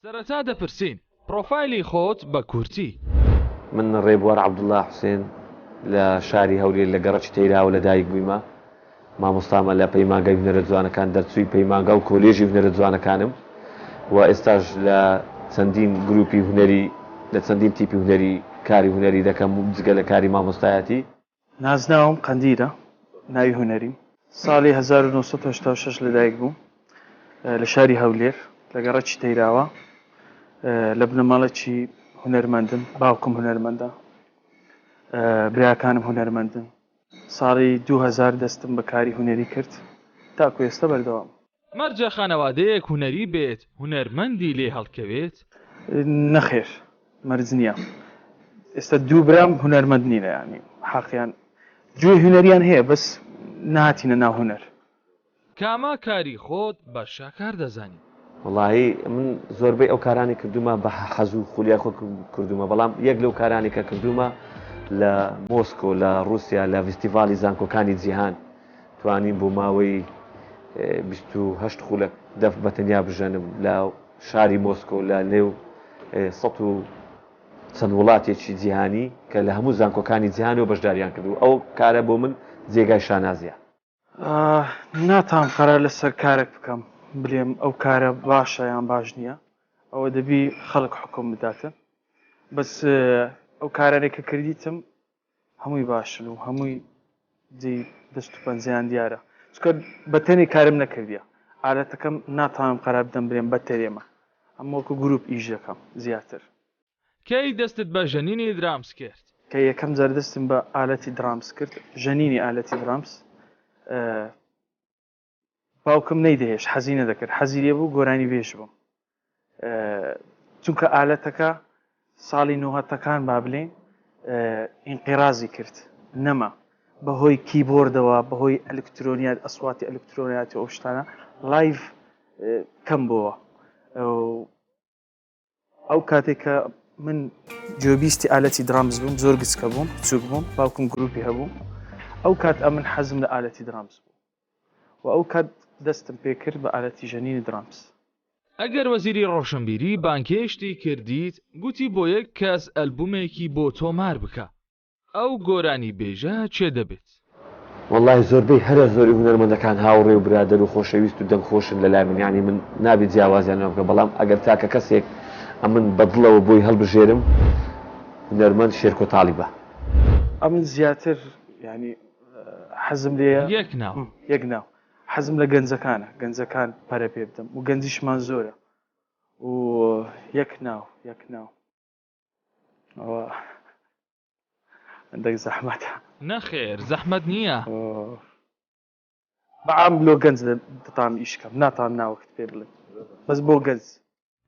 سەرەتا دەپرسین پڕۆفایلی خۆت بە کورتی. من ڕێبوار عەبدوڵا حوسێن لە شاری هەولێر لە گەڕەکی تەیراوە لە دایک بوویمە، مامۆستامە لە پەیمانگای هونەرە جوانەکان دەرچووی پەیمانگا و کۆلێژی هونەرە جوانەکانم و ئێستاش لە چەندین گروپی هونەری لە چەندین تیپی هونەری کاری هونەری دەکەم و جگە لە کاری مامۆستایەتی. نازناوم قەندیلە، ناوی هونەریم. ساڵی 1986 لەدایک بووم لە شاری هەولێر لە گەڕەکی تەیراوە لە بنەماڵێکی هونەرمەندم، باوکم هونەرمەندە، براکانم هونەرمەندن. ساڵی 2000 دەستم بە کاری هونەری کرد تاکو ئێستا بەردەوام. مەرجە خانەوادەیەک هونەری بێت هونەرمەندی لێ هەڵکەوێت؟ نەخێر مەرج نییە ئێستا دوو برام هونەرمەند نینە یانی حەقیان گوێی هونەریان هەیە بەس نەهاتینە ناو هونەر. کامە کاری خۆت بە شاکار دەزانی؟ وەڵاهی من زۆربەی ئەو کارانەی کردوومە بە حەز و خولیای خۆ کردوومە بەڵام یەک لەو کارانەی کە کردوومە لە مۆسکۆ لە ڕووسیا لە ڤیستیڤاڵی زانکۆکانی جیهان توانیم بۆ ماوەی 28 خولەک دەف بە تەنیا بژەنم لە شاری مۆسکۆ لە نێو سەد و چەند وڵاتێکی جیهانی کە لە هەموو زانکۆکانی جیهانەوە بەشداریان کردبوو ئەو کارە بۆ من جێگای شانازیە. ناتوانم قەرار لەسەر کارێک بکەم بلێم ئەو کارە باشە یان باش نییە ئەوە دەبی خەڵک حکوم بداتن بەس ئەو کارانێک کە کردیتم هەمووی باشن و هەمووی جێی دەست و پەنجەیان دیارە چونکە بە تەنێ کارم نەکردیە ئالەتەکەم ناتوانم قەرار بدەم بلێم بە تەرێمە ئەم وەکو گروپ ئیش دەکەم زیاتر. کەی دەستت بە ژەنینی درامس کرد؟ کە یەکەم جار دەستم بە ئالەتی درامس کرد، ژەنینی ئالەتی درامس، باوکم نەیدەهێشت، حەزی نەدەکرد، حەزی لێ بوو گۆرانی بێژ بم. چونکە ئالەتەکە ساڵی نۆهەتەکان با بلێین ئینقیرازی کرد، نەما. بەهۆی کیبۆردەوە، بەهۆی ئەلکترۆنیات، ئەسواتی ئەلکترۆنیات و ئەو شتانە live کەم بۆوە. ئەو کاتێک کە من گوێبیستی ئالەتی درامز بووم زۆر گچکە بووم بچوک بووم باوکم گروپی هەبوو ئەو کات ئەمن حەزم لە ئالەتی درامز بوو و ئەو کات دەستم پێ کرد بە ئالەتی ژەنینی درامز. ئەگەر وەزیری ڕۆشنبیری بانگهێشتی کردیت گوتی بۆ یەک کەس ئەلبومێکی بۆ تۆمار بکە ئەو گۆرانیبێژە کێ دەبێت؟ وەڵاهی زۆربەی هەرە زۆری هونەرمەندەکان هاوڕێ و برادەر و خۆشەویست و دەنگ خۆشن لەلای من یانی من نابێ جیاوازیان لەما بکەم بەڵام ئەگەر تاکە کەسێک ئەمن بە دڵەوە بۆی هەڵبژێرم هونەرمەند شێرکۆ تاڵیبە. ئەمن زیاتر یانی حەزم لێیە یەک ناو. یەک ناو حەزم لە گەنجەکانە گەنجەکان پەرە پێ بدەم و گەنجیشمان زۆرە و یەک ناو یەک ناو. ئەوە هەندێک زەحمەتە. نەخێر زەحمەت نییە. بەعام لۆ گەنج دەتام ئیش کەم ناتام ناوەکت پێ بڵێم بەس بۆ گەنج.